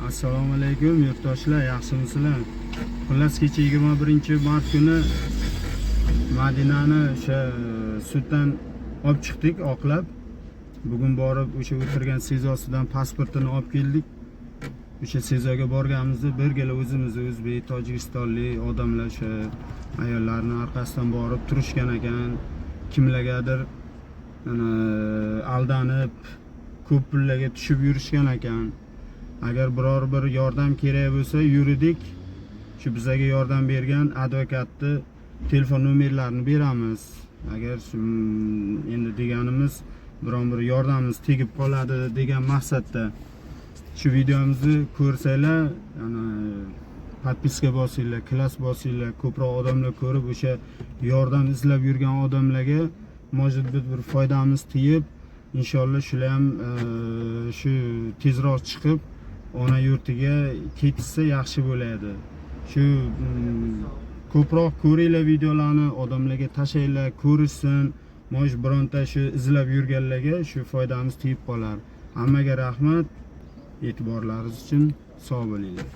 Assalomu alaykum, yurtdoshlar, yaxshimisizlar? Xullas, kecha 21-mart kuni Madinani o'sha suddan olib chiqdik oqlab. Bugun borib o'sha o'tirgan SIZOsidan pasportini olib keldik. O'sha SIZOga borganimizda birgala o'zimizni o'zbek, tojikistonlik odamlar o'sha ayollarni orqasidan borib turishgan ekan. Kimlargadir ana, aldanib ko'p pullarga tushib yurishgan ekan. Agar biror bir yordam kerak bo'lsa, yuridik shu bizaga yordam bergan advokatni telefon nomerlarini beramiz. Agar shu, endi deganimiz, biron bir yordamimiz tegib qoladi degan maqsadda shu videomizni ko'rsanglar, ana, подписка bosinglar, класс bosinglar, ko'proq odamlar ko'rib, o'sha yordam izlab yurgan odamlarga, может быть, bir foydamiz tegib, inshaalloh shular ham shu tezroq chiqib, ona yurtiga ketishsa, yaxshi bo'ladi. Shu ko'proq ko'ringlar videolarni, odamlarga tashlanglar, ko'rishsin. Может, bironta shu izlab yurganlarga shu foydamiz tegib qolar. Hammaga rahmat e'tiborlaringiz uchun, sog' bo'linglar.